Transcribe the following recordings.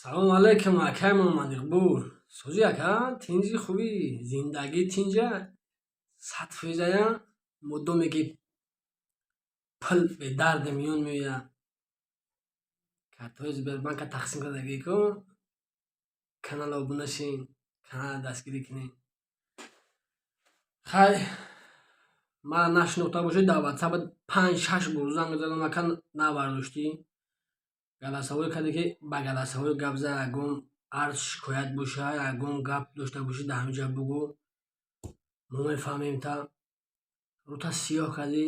Салому алайкум, акай Муҳаммадиқбол. Созӣ, ака, тинҷи, хубӣ, зиндагӣ тинҷа, 100%-ая. Муддоме ки пул бедарди миён меояд, картҳои Сбербанка тақсим кардагӣ ку, канал обуна шин, канала дастгирӣ кунед. Хай, мара нашинохта бошед, дар ватсап панҷ шаш бор занг задам, ака, набардоштӣ. Голосовой карде, ки ба голосовой гап зад. Ягон арз, шикоят боша, ягон гап дошта бошӣ, дар ҳамин ҷа бугӯ, мо мефаҳмем. Та рӯта сиёҳ кардӣ.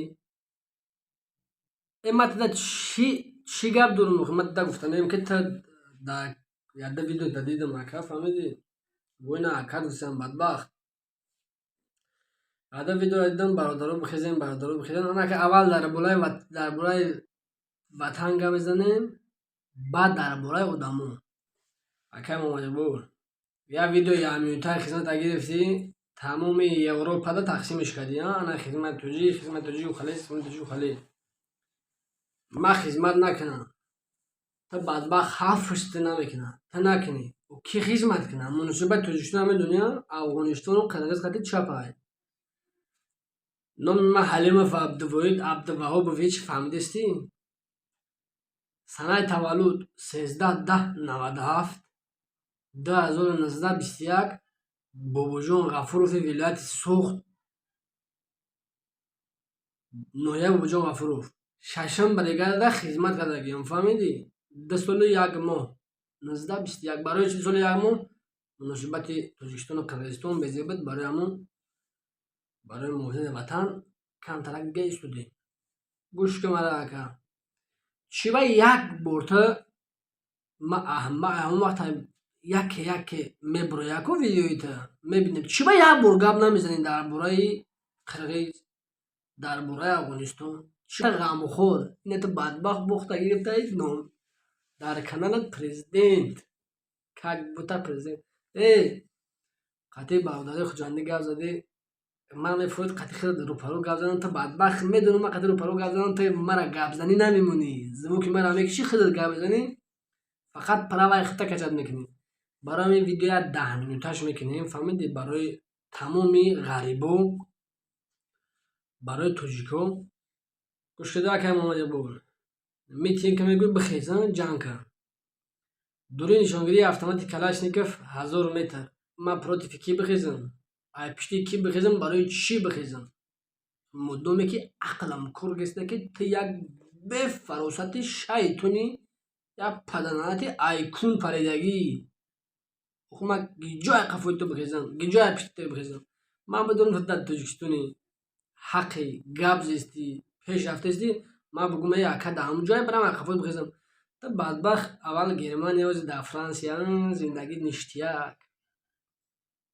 Э, ма тида чӣ гап дорум? Ма тида гуфтанем, ки та дар якда видео дидам, ака, фаҳмидӣ? Война, ака, дӯстам, бадбахт. Якда видео дидам: «Бародаро, бихезем, бародаро, бихезем». Анака, аввал дар бораи ватан гап мезанем, баъд дар бораи одамо. Акай Муҳаммадиқбол, як видеои якминутаи хизмата гирифтӣ, тамоми Европада тақсимеш кардӣ. Ана, хизмати тоҷик, хизмати тоҷик ухале, хизмати тоҷик ухале. Ман хизмат накунам, та бадбахт ҳафт фишти намекунад. Та накунӣ, кӣ хизмат кунад? Муносибати Тоҷикистон медонӣ, Афғонистону Қирғиз қати чапай. Номи ман Ҳалимов Абдувоҳид Абдуваҳобович, фаҳмидистӣ? Санаи таваллуд 13.10.97, 2019.21, Бобоҷон Ғафурови, вилояти Суғд, ноҳияи Бобоҷон Ғафуров, шашум бригадада хизмат кардагиам, фаҳмидӣ? 2 солу 1 моҳ, 19.21. Барои чи 2 соли 1 моҳ? Муносибати Тоҷикистону Қирғизистон безеб буд, барои ҳамон, барои муҳофизати ватан камтарак дига истодем. Гӯш кун мара, ака. Чӣ ба як бор ту ма ҳамон вақт яке яке мебурояку видеои ту мебинем, чӣ ба як бор гап намезанӣ дар бораи қирғиз, дар бораи Афғонистон? Чӣ ғамхор ина ту, бадбахт, бохта гирифтаи ном дар каналат президент, как будто президент. Э, қатъи бародари Хуҷандӣ гап задӣ, ман мефурӯд қатъи хеле рӯпарӯ гап задам. Ту, бадбахт, медонам, ман қатъи рӯпарӯ гап задам, ту мара гапзанӣ намемонӣ. Звуки мара мекишӣ, худат гап мезанӣ, фақат праваи худта качать мекунӣ. Барои ҳамин видеоя 10 минуташ мекунем, фаҳмидӣ? Барои тамоми ғарибо, барои тоҷико. Гӯш кида, акай Муҳаммадиқбол, митинг ка мегӯй, бихез, ҷанг кар. Дури нишонгирии автомати Калашников 1000 метр. Ман против кӣ бихезам? Ай пишти кӣ бихезам? Барои чӣ бихезам, муддоме ки ақлам кор гирифта, ки ту як бефаросати шайтони, як паданалати айкун паридагӣ? Охи ман гиҷои қафои ту бихезам, гиҷои пишти ту бихезам? Ман бидонам, ту дар Тоҷикистони ҳаққи гап зестӣ, пеш рафтаистӣ, ман бугум: «Эй ака, дар ҳамон ҷое барам, ай қафои бихезам». Ту, бадбахт, аввал Германия, ози дар Франсия зиндагӣ ништяк.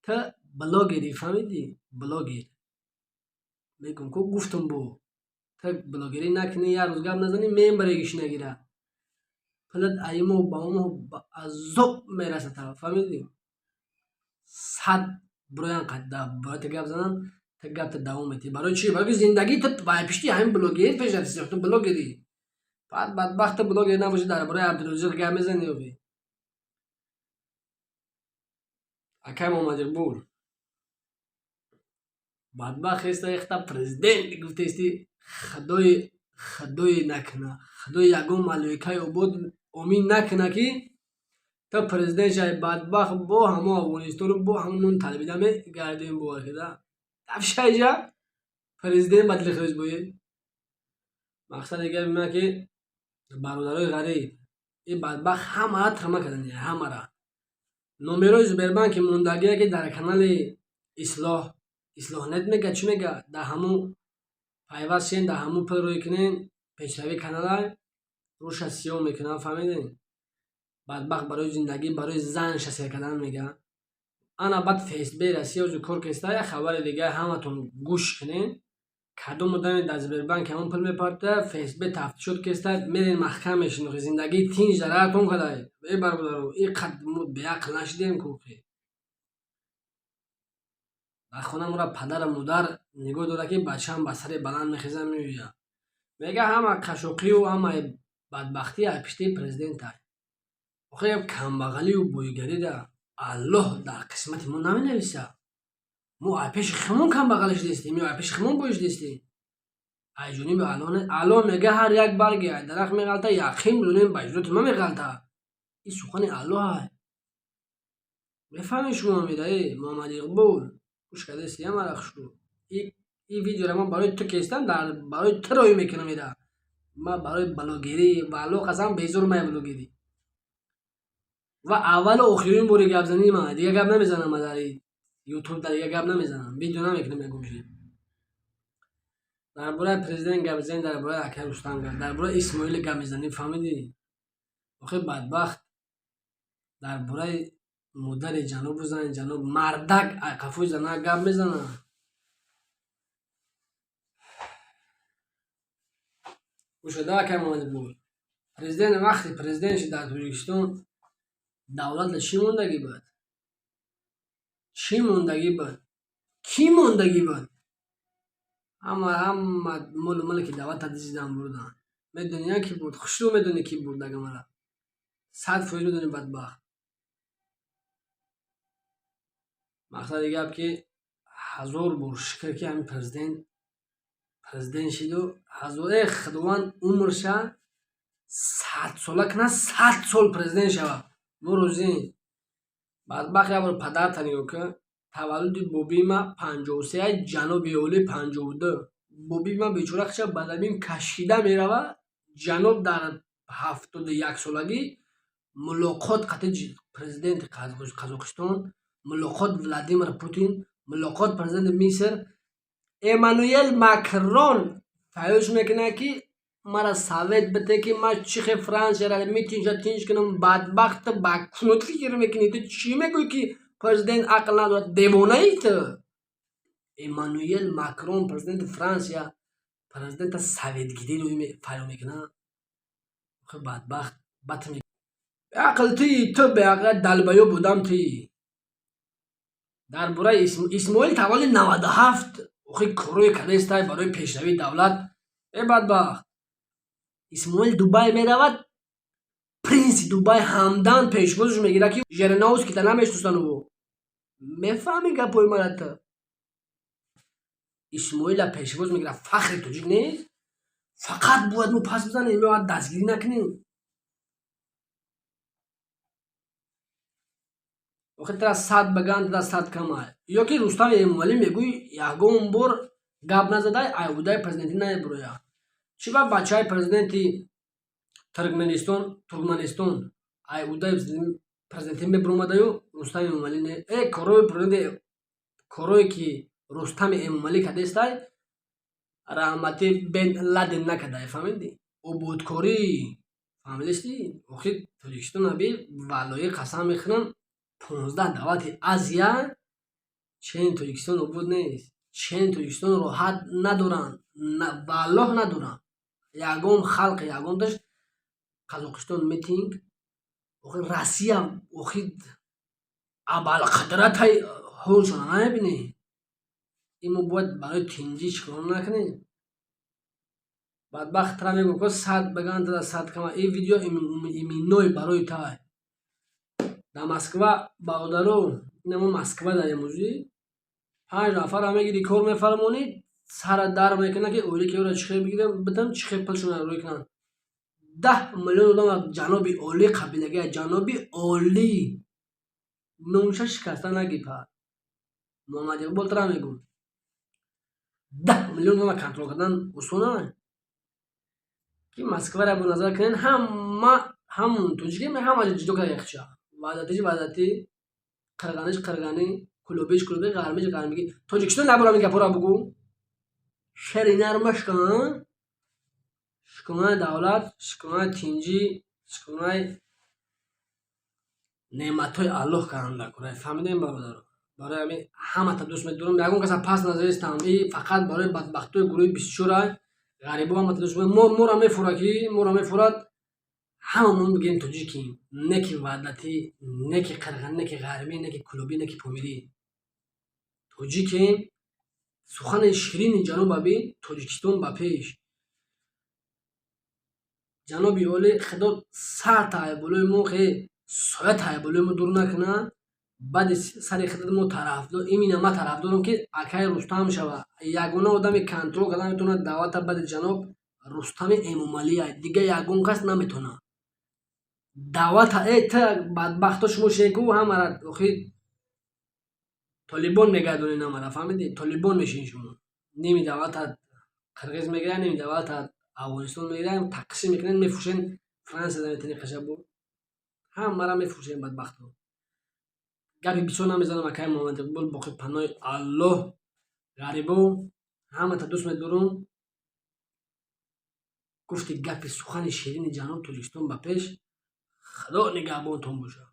Ту блогерӣ, фаҳмидӣ? Блогер мегум ку, гуфтум бо ту блогерӣ накунӣ, як рӯз гап назанӣ, мембаре гишнагира, пулат аи моҳ ба он моҳ ба азоб мерасад, фаҳмидӣ? Сад буроян дар бораи гап зананд, ту гапта давом медиҳӣ. Барои чӣ? Барои ки зиндагии ту ба пишти ҳамин блогерӣ пеш рафтӣ. Ту блогерӣ. Баъд, бадбахт, ту блогер набошӣ, дар бораи Абдурозиқ гап мезанӣ охи. Акай Муҳаммадиқбол, бадбахт, хеста ихта президент гуфтаисти. Худои, худое накуна, худои ягон малоикаи обод омин накуна, ки ту президент шавӣ, бадбахт. Бо ҳамон Афғонистону бо ҳамон нон талабида мегардем боваркида тафшайҷа президент ба дили худаш боед. Мақсади гапи ман, ки бародарои ғариб, ин бадбахт ҳамаро тирма кардани, ҳамара номерои Сбербанки мондагие, ки дар канали Ислоҳ, Ислоҳнет мега, чӣ мега, дар ҳамун пайваст шен, дар ҳамун пул рӯй кунен, пешравии канала рӯша сиёҳ мекунам, фаҳмидем? Бадбахт барои зиндагӣ, барои занша сер кардан мега. Ана, баъд ФСБ Россия озу кор кеста. Як хабари дига ҳаматон гӯш кунен: кадом одаме дар Сбербанк ҳамон пул мепарта, ФСБ тафтишот кеста, мерен, маҳкам мешин. Зиндагии тинҷ зараратон кадай. Э, бародаро, ин қад мо беақл нашидем ку. Дар хона моро падару модар нигоҳ дорад, ки бачаам ба сари баланд мехезад, меояд, мега: ҳама қашоқию ҳамаи бадбахтӣ аз пишти президентай. Охир камбағалию бойгариро Аллоҳ дар қисмати мо наменависад. Мо ай пеши худмон камбағалӣ шудастем ё ай пеши худмон бой шудастем? Ай ҷониби Аллоҳ не. Аллоҳ мега, ҳар як барге ай дарахт меғалта, яқин бидонем, ба иҷозати ман меғалта. Ин сухани Аллоҳ. Мефаҳмед шумо мера, э Муҳаммад Иқбол, гӯш кардасти мара хушрӯ. Ин видеоро ман барои ту кестам, барои ту роҳӣ мекунам ира. Ман барои блогерӣ, ба Аллоҳ қасам, безор май блогерӣ. Ва аввалу охирин бори гапзании ман, дигар гап намезанам, ман дар Ютуб дар дигар гап намезанам, видео намекунам ягон чиз. Дар бораи президент гап мезанем, дар бораи акай Рустам гап, дар бораи Исмоили гап мезанем, фаҳмидӣ? Охир бадбахт, дар бораи модари ҷанобу зани ҷаноб мардак ай қафои занак гап мезанад. Гӯш када, акай Муҳаммад Иқбол. Президент вақте президент шуд дар Тоҷикистон, давлатда чӣ мондагӣ буд? Чӣ мондагӣ буд? Кӣ мондагӣ буд? Ҳама ҳама молу мулки давлатро дизидан бурданд. Медонӣ ки буд? Хушрӯ медонӣ, ки бурд ага. 100% медонӣ, бадбахт. Мақсади гап, ки ҳазор бор шукр, ки ҳамин президент президент шиду ҳазор э Худованд умрша 100-сола кунад, 100 сол президент шавад. Мо розием. Бадбахт, як бор падарта нигоҳ кун. Таваллуди бобии ман 53, ҷаноби олӣ 52. Бобии ман бечора хиша ба замин кашида меравад, ҷаноб дар 71-солагӣ мулоқот қати президенти Қазоқистон, мулоқот Владимир Путин, мулоқот президенти Миср Эммануэл Макрон. Фаёш мекунад, ки мара совет бите, ки ман чӣ хел Франсияра митинша тинч кунам. Бадбахт, ба кунут фикр мекунӣ? Ту чӣ мегӯӣ, ки президент ақл надорад? Девонаӣ ту? Эммануэл Макрон, президенти Франсия, президента советгирӣ фаъол мекунад. Охи бадбахт, бат беақл тии ту, беақл долбоёб будам тии. Дар бораи Исмоил таваллуди 97, охи корое кардестай барои пешравии давлат. Э бадбахт, Исмоил Дубай меравад, принси Дубай ҳамдан пешвозш мегирад, ки Жириновскийта намешиносанд ӯ. Мефаҳмӣ гапҳои мара ту? Исмоила пешвоз мегирад, фахри тоҷик нест? Фақат бояд мо пас бизанем ё дастгирӣ накунем? Охи тара 100 баган, тара 100 камай. Ё ки Рустами Эмомалӣ мегӯй, ягон бор гап назадай, айвудаи президентӣ намебурояд. Чӣ ба бачаи президенти Туркманистон айвудаи президентӣ мебуромадаю, Рустами Эмомалӣ не? Э корои президенти, корое ки Рустами Эмомалӣ кардестай, раҳматӣ Бен Ладен накардай, фаҳмидӣ? Ободкорӣ, фаҳмидастӣ? Охи Тоҷикистон аби, валлоҳӣ қасам мехӯрам, 15 давлати Азия чен Тоҷикистон обод нест, чен Тоҷикистон роҳат надоранд, валлоҳ надоранд. Ягон халқи ягонташ Қазоқистон митинг, охи Россия, охи абалқудратай ҳолшона намебинӣ? Ин мо бояд барои тинҷӣ чӣ кор накунем? Бадбахт, тара мегӯм, ко 100 баган, тара 100 кама. Ин видео именной барои тай. Дар Москва, бародаро, ина мо Москва дар имрӯзӣ панҷ нафарро мегирӣ, кор мефармонӣ, сара дар мекунад, ки оилаи ӯро чӣ хел бигирам битам, чӣ хел пулшонро рӯй кунанд. 10 миллион одам ҷаноби олӣ қабилагия, ҷаноби олӣ номша шикаста нагипад. Муҳаммад Иқбол, тара мегӯм, 10 миллион одама контрол кардан осон аст? Ки Москваро бо назар кунед, ҳама ҳамун тоҷикем, ҳама ҷудо карда яхча. Ваҳдатиш ваҳдатӣ, қирғаниш қирғанӣ, кулобиш кулобӣ, ғармиш ғармигӣ. Тоҷикистон наборам ин гапҳоро бугӯ. Шери нарма шикона, шиконаи давлат, шиконаи тинҷӣ, шиконаи неъматҳои Аллоҳ кардан кора. Фаҳмидем, бародаро? Барои ҳамин ҳамата дӯст медорам, ягон каса пас назаристам. И фақат барои бадбахтои гурӯҳи 24-ай ғарибо ҳамата дӯст. Мора мефурад, ки мора мефурад, ҳамамон бигирем тоҷикем, не ки ваҳдатӣ, не ки қирғанӣ, не ки ғарбӣ, не ки кулобӣ, не ки помирӣ. Тоҷикем. Сухани ширини ҷаноб аби, Тоҷикистон ба пеш. Ҷаноби олӣ, Худо сарта болои мо хе. Соя таяболои мо дур накуна. Баъди сари хидмат мо тарафдор, именно ма тарафдорам, ки акаи Рустам шава. Ягона одаме контрол карда метавонад давлата баъди ҷаноб Рустами Эмомалия, дига ягон кас наметавонад давлата. Э, та бадбахто, шумо шеку ҳамара охи Толибон мегардонед, ҳамара, фаҳмидӣ? Толибон мешинед шумо. Ними давлата қирғиз мегирад, ними давлата Афғонистон мегирад, тақсим мекунед, мефурӯшед. Франсия наметавонед қашабо, ҳамара мефурӯшед, бадбахто. Гапи бисёр намезанам, акаи Муҳаммад Иқбол, боқи паноҳи Аллоҳ. Ғарибо, ҳамата дӯст медорум. Гуфти гапи сухани ширини ҷаноб, Тоҷикистон ба пеш, Худо нигаҳбонтон бошад.